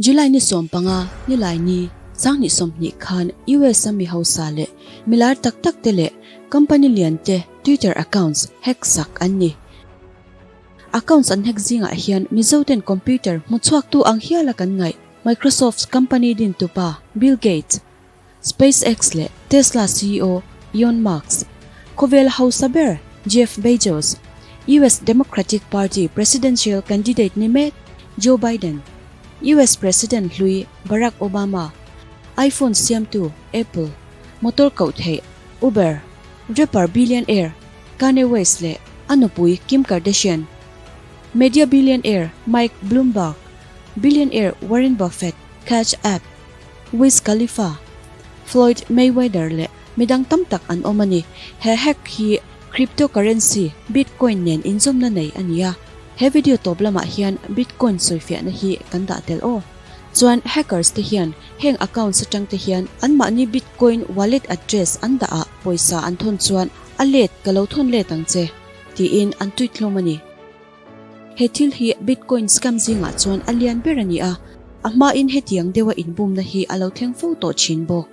July ni 15, Nilaini, 2020 khan US a mi hausa leh milar tak tak te leh company lian te Twitter accounts hack sak an ni. Accounts an hack zingah hian Mizo ten computer hmuchhuaktu ang hiala kan ngaih Microsoft company dintupa Bill Gates, SpaceX leh Tesla CEO Elon Musk, khawvel hausa ber Jeff Bezos, US Democratic Party presidential candidate ni mek Joe Biden, US President hlui Barack Obama, iPhone siamtu Apple, motor koh theih Uber, rapper billionaire Kanye West leh a nupui Kim Kardashian, media billionaire Mike Bloomberg, billionaire Warren Buffett, Cash App, Wiz Khalifa, Floyd Mayweather leh midang tam tak an awm a ni. He hack hi cryptocurrency Bitcoin nen inzawmna nei a ni a. He video tawp lamah hian Bitcoin sawifiahna hi kan dah tel aw. Chuan hackers te hian heng accounts atang te hian anmahni Bitcoin wallet address an dah ah pawisa an thawn chuan a let ka lo thawn let ang che tiin an tweet hlawm a ni. He thil hi Bitcoin scam zingah chuan a lian ber a ni a, a hmain hetiang deuha inbumna hi a lo thleng fo tawh thin bawk.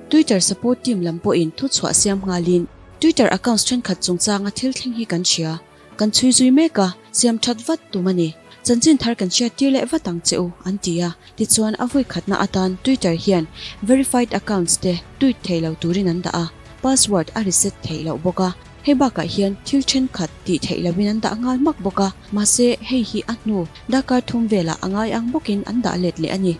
Twitter support team lam pawhin thuchhuah siam nghalin Twitter accounts thenkhat chungchanga thil thleng hi kan hria, kan chhui zui mek a, siam that vat tum a ni. Chanchin thar kan hriat tir leh vat ang che u, an ti a. Tichuan a vawi khatna atan Twitter hian verified accounts te tweet thei lo turin an dah a, password a reset theih loh bawk a. Hei bakah hian thil thenkhat tih theih loin an dah nghal hmak bawk a, mahse hei hi a hnu darkar thum velah a ngai ang bawkin an dah let leh a ni.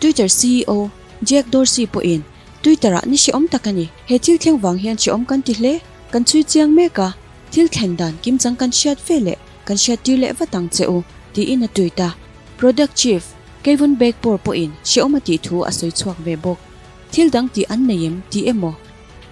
Twitter ceo Jack Dorsey pawhin, Twitter-ah ni hrehawm tak a ni. He thil thleng vang hian hrehawm kan ti hle. Kan chhui chiang mek a, thil thlen dan kimchang kan hriat ve leh kan hriat tir leh vat ang che u, tiin a tweet a. Product chief Kayvon Beykpour pawhin hrehawm a tih thu a sawi chhuak ve bawk. Thil dang tih an nei em tih emaw?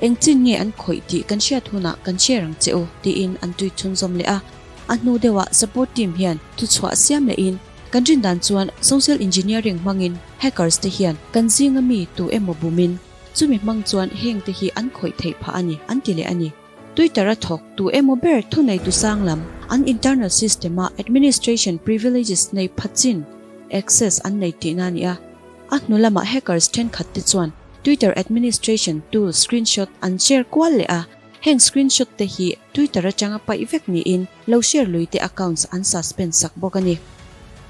Eng chin nge an khawih tih kan hriat hunah kan share ang che u, tiin an tweet chhunzawm leh a. A hnu deuhah support team hian thuchhuah siam lehin kan rin dan chuan social engineering hmangin hackers te hian kan zinga mi tu emaw bumin chumi hmang chuan heng te hi an khawih theih phah a ni, an ti leh a ni. Twitter a thawk tu emaw ber thuneitu sang lam an internal system a administration privileges nei pha chin access an nei tihna a ni a. A hnu lamah hackers thenkhat te chuan Twitter administration tool screenshot an share kual leh a, heng screenshot te hi Twitter atanga paih vek niin lo share lui te accounts an suspend sak bawk a ni.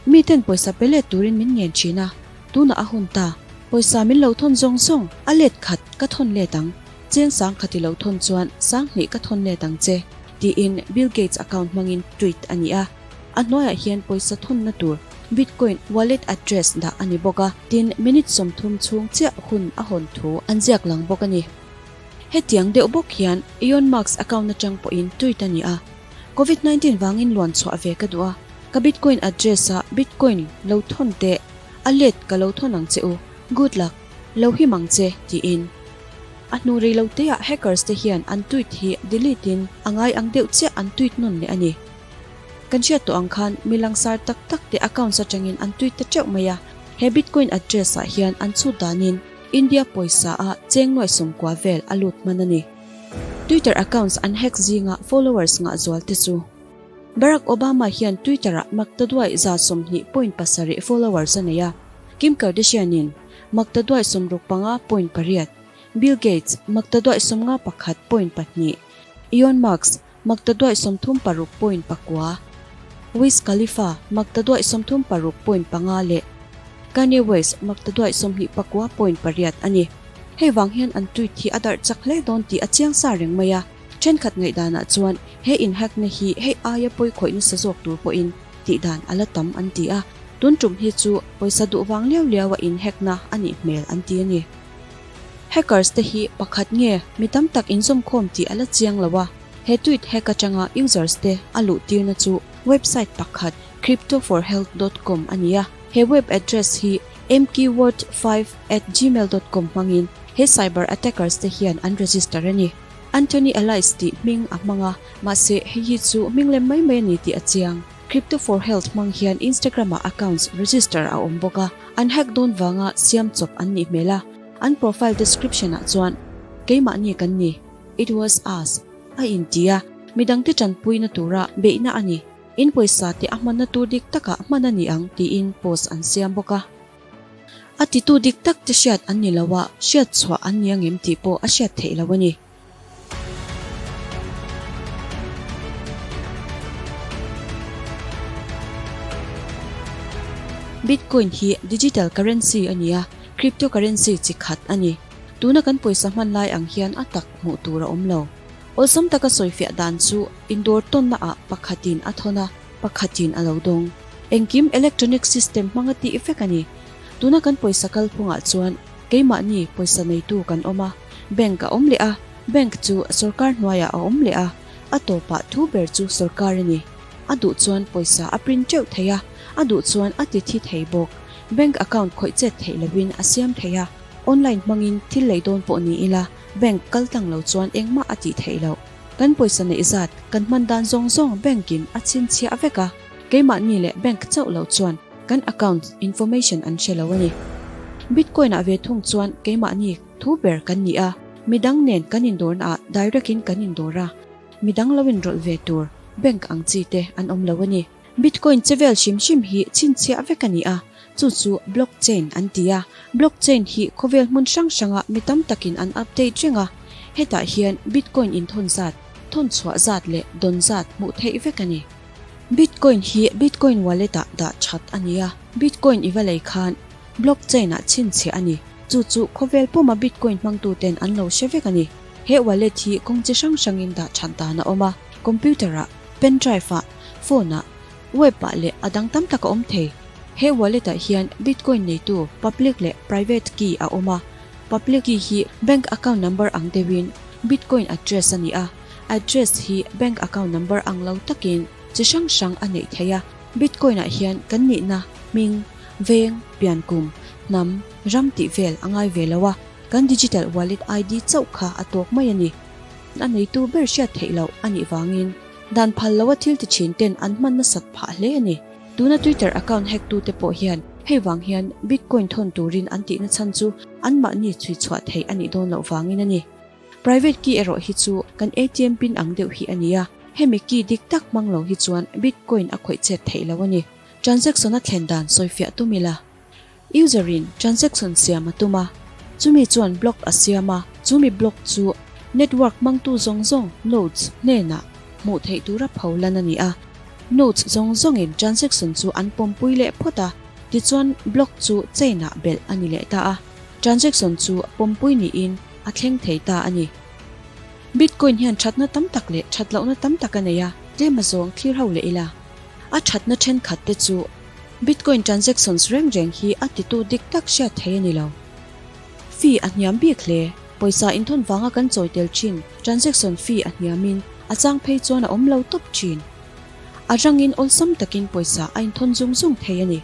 Mi ten pawisa pe let turin min ngen thin a, tunah a hun ta, pawisa min lo thawn zawng zawng, a let khat ka thawn let ang, cheng sang khat i lo thawn chuan sang hnih ka thawn let ang che, tiin Bill Gates account hmangin tweet a ni a. A hnuaiah hian pawisa thawnna tur Bitcoin wallet address dah a ni bawk a, tin minute 30 chhung chiah hun a hawn thu an ziak lang bawk a ni. Hetiang deuh bawk hian Elon Musk account atang pawhin tweet a ni a, Covid 19 vangin luan chhuah ve ka duh a, ka Bitcoin address ah Bitcoin lo thawn teh, a let ka lo thawn ang che u, good luck, lo him ang che, tiin. A hnu rei lo teah hackers te hian an tweet hi delete in a ngai ang deuh chiah an tweet nawn leh a ni. Kan hriat tawh ang khan mi langsar tak tak te accounts atangin an tweet ta teuh mai a, he Bitcoin address ah hian an chhut danin India pawisa ah cheng nuai 90 vel a lut hman a ni. Twitter accounts an hack zinga followers ngah zual te chu Barack Obama hian Twitter ah maktaduai 20.7 followers a nei a, Kim Kardashian in maktaduai 65.8, Bill Gates maktaduai 51.2, Elon Musk Maktaduaih 36.9, Wiz Khalifa maktaduaih 36.5 leh Kanye West maktaduaih 29.8 a ni. Hei vang hian an tweet hi a darh chak hle dawn tih a chiang sa reng mai a, thenkhat ngaihdanah chuan he inhackna hi hei aia pawi khawih nasa zawk tur pawhin tihdan a la tam an ti a, tun tum hi chu pawisa duh vang liau liaua inhackna a nih hmel an ti a ni. Hackers te hi pakhat nge mi tam tak inzawmkhawm tih a la chiang lo a, he tweet hack atanga users te a luh tirna chu website pakhat cryptoforhealth dot com a ni a, he web address hi mkeyword5@gmail.com hmangin he cyber attackers te hian an register a ni. Anthony Elias tih hming a hmang a, mahse hei hi chu hming lem mai mai a ni tih a chiang. Crypto for Health hmang hian Instagram-ah accounts register a awm bawk a, an hack dawn vanga siam chawp an nih hmel a, an profile description-ah chuan Keimahni kan ni, It was us, a inti a, midangte tanpuina tura beihna a ni. In pawisa te a hmanna tur dik takah hman a ni ang tiin post an siam bawk a. A titu dik tak te hriat an ni lo a, hriat chhuah an ni angem tih pawh a hriat theih lo a ni. Bitcoin hi digital currency a ni a, cryptocurrency chi khat a ni. Tuna kan pawisa hman lai ang hian a tak hmuh tur a awm lo. Awlsam taka sawifiah dan chu indawr tawnna ah pakhatin a thawn a, pakhatin a lo dawng. Engkim electronic system hmanga tih vek a ni. Tuna kan pawisa kalphungah chuan keimahni pawisa neitu kan awm a, bank a awm leh a, bank chu sorkar hnuaiah a awm leh a, a tawpah thu ber chu sorkar a ni. A duh chuan pawisa a print teuh thei a, a duh chuan a ti thi thei bawk. Bank account khawih chet theih lovin a siam thei a, online hmangin thil lei dawn pawh ni ila, Bank kal tlang lo chuan engmah a tih theih loh. Kan pawisa neih zat, kan hman dan zawng zawng bank in a chhinchhiah vek a, keimahni leh bank chauh lo chuan kan account information an hre lo a ni. Bitcoin ah ve thung chuan keimahni thu ber kan ni a, midang nen kan indawrna ah direct in kan indawr a, midang lo inrawlh ve tur bank ang chi te an awm lo a ni. Bitcoin che vel hrim hrim hi chhinchhiah vek a ni a, chu chu blockchain an ti a. Blockchain hi khawvel hmun hrang hranga mi tam takin an update reng a, hetah hian Bitcoin inthawn zat, thawn chhuah zat leh dawn zat hmuh theih vek a ni. Bitcoin hi Bitcoin wallet-ah dah that a ni a, Bitcoin i va lei khan blockchain-ah chhinchhiah a ni, chu chu khawvel puma Bitcoin hmangtuten an lo hre vek a ni. He wallet hi kawng chi hrang hrangin dah that dan a awm a, computer-ah, Pen drive-ah, phone-ah, web-ah leh a dang tam tak a awm thei. He wallet-ah hian Bitcoin neitu public leh private key a awm a. Public key hi bank account number ang deuhin Bitcoin address a ni a. Address hi bank account number ang lo takin chi hrang hrang a neih theih a. Bitcoin-ah hian kan nihna, hming, veng, piankum, hnam, ram tih vel a ngai ve lo a. Kan digital wallet ID chauh kha a tawk mai a ni. A neitu ber hriat theih loh a nih vangin dan phal loa thil ti thin ten an hman nasat phah hle a ni. Tuna Twitter account hack tute pawh hian hei vang hian Bitcoin thawn turin an tihna chhan chu anmahni chhui chhuah theih a nih dawn loh vangin a ni. Private key erawh hi chu kan ATM pin ang deuh hi a ni a, hemi key dik tak hmang lo hi chuan Bitcoin a khawih chet theih lo a ni. Transaction a thlen dan sawifiah tum ila. User in transaction siam a tum a, chumi chuan block a siam a, chumi block chu network hmangtu zawng zawng, nodes, hnenah hmuh theih tura pho lan a ni a. Nodes zawng zawngin transaction chu an pawmpui leh phawt a, tichuan block chu chain ah belh a ni leh ta a, transaction chu pawmpui niin a thleng thei ta a ni. Bitcoin hian thatna tam tak leh that lohna tam tak a nei a, tlem a zawng thlir ho leh ila. A thatna thenkhat te chu Bitcoin transactions reng reng hi a titu dik tak hriat thei a ni lo. Fee a hniam bik hle. Pawisa inthawn vanga kan chawi tel thin transaction fee a hniamin a chang phei chuan a awm lo tawp thin. A rangin awlsam takin pawisa a inthawn zung zung thei a ni.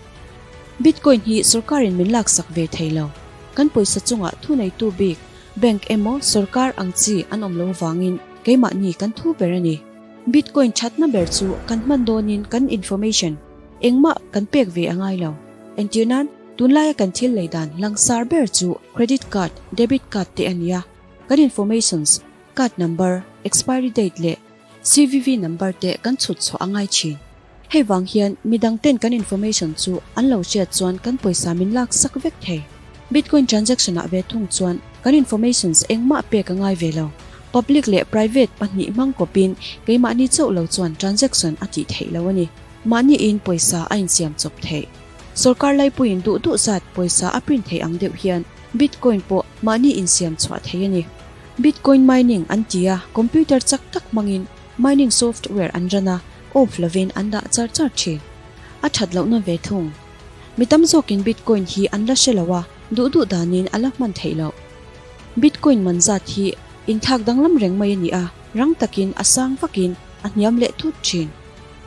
Bitcoin hi sorkarin min laksak ve thei lo. Kan pawisa chungah thuneitu bik, bank emaw sorkar ang chi an awm lo vangin keimahni kan thu ber a ni. Bitcoin thatna ber chu kan hman dawnin kan information Engmah kan pek ve a ngai lo. Entir nan, tunlaia kan thil lei dan langsar ber chu credit card, debit card te a ni a. Kan informations, card number, expiry date leh CVV number te kan chhut chhuah a ngai thin. Hei vang hian midang ten kan information chu an lo hriat chuan kan pawisa min lak sak vek thei. Bitcoin transaction ah ve thung chuan kan informations engmah pek a ngai ve lo. Public leh private pahnih hmang kawpin keimahni chauh lo chuan transaction a tih theih lo a ni. Mahni in pawisa a insiam chawp theih. Sorkar laipuiin duh duh zat pawisa a print theih ang deuh hian Bitcoin pawh mahni insiam chhuah thei a ni. Bitcoin mining an ti a, computer chak tak hmangin mining software an run a, off lovin an dah char char thin. A that lohna ve thung. Mi tam zawkin Bitcoin hi an la hre lo a, duh duh danin a la hman theih loh. Bitcoin man zat hi inthlak danglam reng mai a ni a, rang takin a sang vakin a hniam leh thut thin.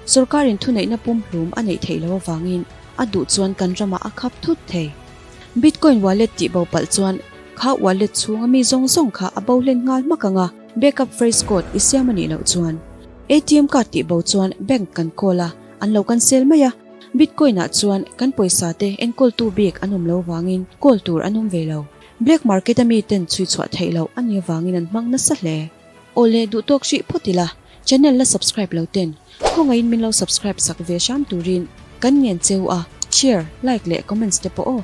Sorkarin thuneihna pumhlum a neih theih loh avangin a duh chuan kan ramah a khap thut thei. Bitcoin wallet tih bo palh chuan kha wallet chhunga mi zawng zawng kha a bo hlen nghal hmak ang a, backup phrase code i siam a nih loh chuan. ATM card tih bo chuan bank kan call a, an lo cancel mai a. Bitcoin ah chuan kan pawisa te enkawltu bik an awm lo vangin call tur an awm ve lo. Black market a mi ten chhui chhuah theih loh a nih avangin an hmang nasa hle. Awle duh tawk hrih phawt ila. Channel la subscribe lo ten khawngaihin min lo subscribe sak ve hram turin kan ngen cheu a, share, like leh comments te pawh aw.